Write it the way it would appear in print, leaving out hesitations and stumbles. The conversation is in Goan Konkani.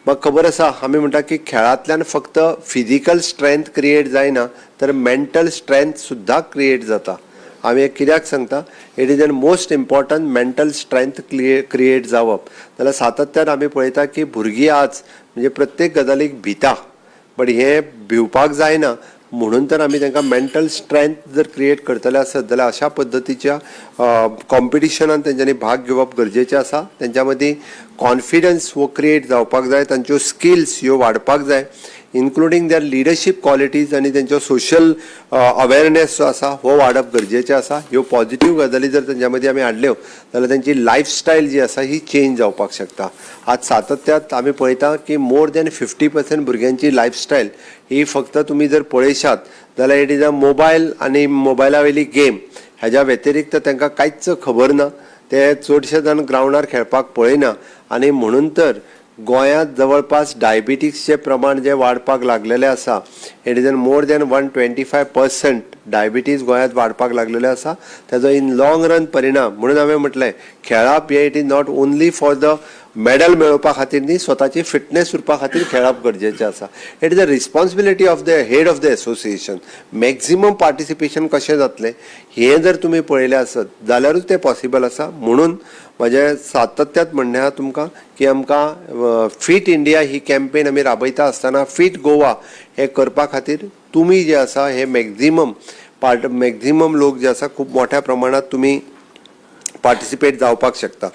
म्हाका खबर आसा, आमी म्हणटा की खेळांतल्यान फक्त फिजिकल स्ट्रेंथ क्रिएट जायना तर मेंटल स्ट्रेंथ सुद्दां क्रिएट जाता. हांव हें कित्याक सांगता? It is an most important mental strength create जावप. जाल्यार सातत्यान आमी पळयता की भुरगीं आज म्हणजे प्रत्येक गजालीक भिता, बट हें भिवपाक जायना. म्हणून तर आमी तांकां मेंटल स्ट्रेंथ जर क्रिएट करतले आसत जाल्यार अशा पद्दतीच्या कॉम्पिटिशनान तेंच्यांनी भाग घेवप गरजेचें आसा. तेंच्या मदीं कॉन्फिडन्स हो क्रिएट जावपाक जाय, तांच्यो स्किल्स ह्यो वाडपाक जाय, इन्क्लुडींग there leadership qualities, आनी तेंचो सोशल अवेरनेस जो आसा हो वाडप गरजेचें आसा. ह्यो पॉझिटीव गजाली जर तेंच्या मदीं आमी हाडल्यो जाल्यार तेंची लायफस्टायल जी आसा ही चेंज जावपाक शकता. आज सातत्यात आमी पळयता की मोर दॅन 50% भुरग्यांची लायफस्टायल ही फक्त तुमी जर पळयशात जाल्यार it is a mobile आनी मोबायला वयली गेम. हेज्या व्यतिरिक्त तांकां कांयच खबर ना. ते चडशे जाण ग्रावंडार खेळपाक पळयना आनी म्हणून तर गोंयांत जवळपास डायबिटीजचें प्रमाण जें वाडपाक लागलेलें आसा, it is an more than 125% diabetes गोंयांत वाडपाक लागलेलें आसा. तेजो इन लाँग रन परिणाम. म्हणून हांवें म्हटलें, खेळप हें it is not only for the medal मेळोवपा खातीर न्ही, स्वताची फिटनेस उरपा खातीर खेळप गरजेचें आसा. It is a responsibility of the head of the association. Maximum participation कशें जातलें हें जर तुमी पळयलें आसत जाल्यारूच तें पॉसिबल आसा. म्हणून म्हजें सातत्यात म्हणणें आहा तुमकां की आमकां फिट इंडिया ही कॅम्पेन आमी राबयता आसतना फिट गोवा हें करपा खातीर तुमी जे आसा हे मॅक्झिमम पार्ट, मॅक्झिमम लोक जे आसा, खूब मोठ्या प्रमाणात तुमी पार्टिसिपेट जावपाक शकता.